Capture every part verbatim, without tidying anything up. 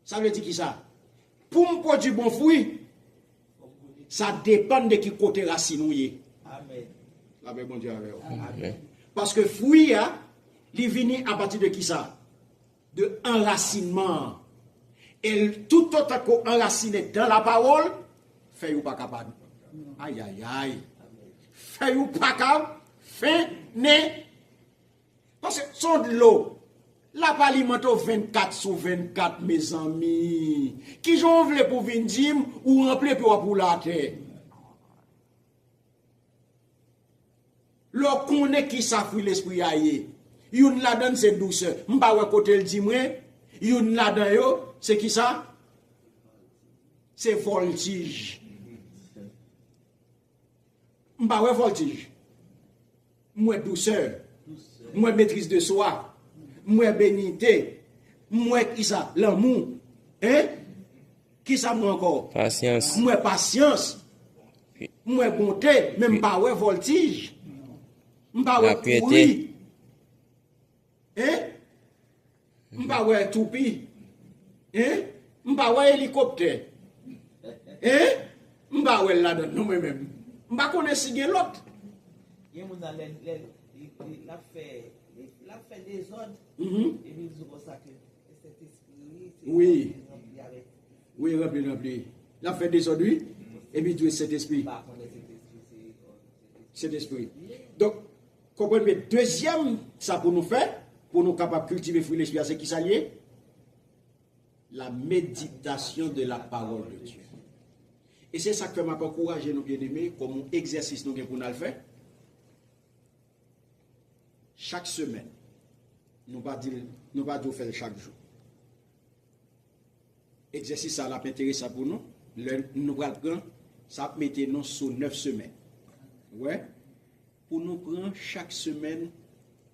Sa vle di ki sa? Pou m pwodui bon fwi, sa depann de ki kote rasin ou ye. Amèn. Lapè Bondye avè w. Amèn. Paske fwi a, li vini apati de ki sa? De anrasinman an. E toutotan ke w anrasinen dan lapawòl, fèy ou pa ka pa. Ayayay. Fèy ou pa ka fennen. Paske se yon dlo. L ap alimante w vennkat sou vennkat, mezanmi. Kijan w vle pou w vin di m ou ranpli epi w ap woule atè? Lè w konnen ki sa fwi lespri a ye, youn ladan l se dousè. M pa wè kote l di mwen, youn ladan yo, se ki sa? Se vòltij. M pa wè vòltij. M wè dousè. M wè maîtrise de soi. M wè benite. M wè ki sa? Lanmou. Hein? Ki sa m wè ankò? Pasyans. M wè pasyans. M wè bonte, men m pa wè vòltij. M pa wè kouri. Hein? M pa wè toupi. Hein? M pa wè elikoptè. Hein? M pa wè l ladan non mwen menm. M pa konnen si gen lòt. Gen moun nan lè, lè, li, li, l ap fè, li, l ap fè dezòd, mhm, epi l di konsa ke se Sentespri, se wi, ranpli, ranpli avèk. Wi, ranpli, ranpli. L ap fè dezòd, wi. Epi l di Sentespri. M pa konnen Sentespri, se, Sentespri. Donk, konprann byen, dezyèm, sa pou nou fè, pou nou kapab kiltive fwi lespri a, se ki sa l ye? La méditation de la parole de Dieu. E se sa k fè m ap ankouraje nou, byeneme, kòm yon egzèsis nou gen pou n al fè. Chak semèn, nou pa di, nou pa di w fè l chak jou. Egzèsis sa a, l ap enteresan pou nou. Lè nou pral pran, sa ap mete nou sou nèf semèn. Ou wè? Pou nou pran chak semèn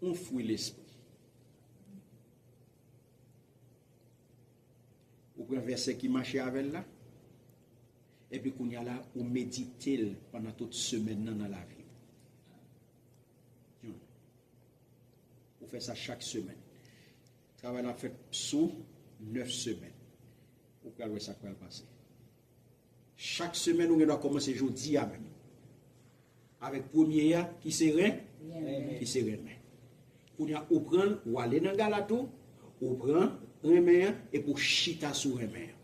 yon fwi lespri. Ou pran vèsè ki mache avè l la, epi kounye a la, ou medite l pandan tout semèn nan nan lavi w. Ou fè sa chak semèn. Travay la ap fèt sou nèf semèn. Ou pral wè sa k pral pase. Chak semèn, ou gen dwa kòmanse jodi a menm. Avèk premye a, ki se ren-, renmen, ki se renmen. Kounye a, ou pran l, ou ale nan Galat ou, ou pran renmen an, epi ou chita sou renmen an.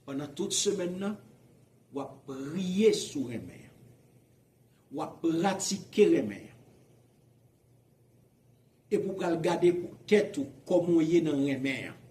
Pandan tout semèn nan, w ap priye sou renmen an. W ap pratike renmen an. Epi w pral gade pou tèt ou kòman w ye nan renmen an.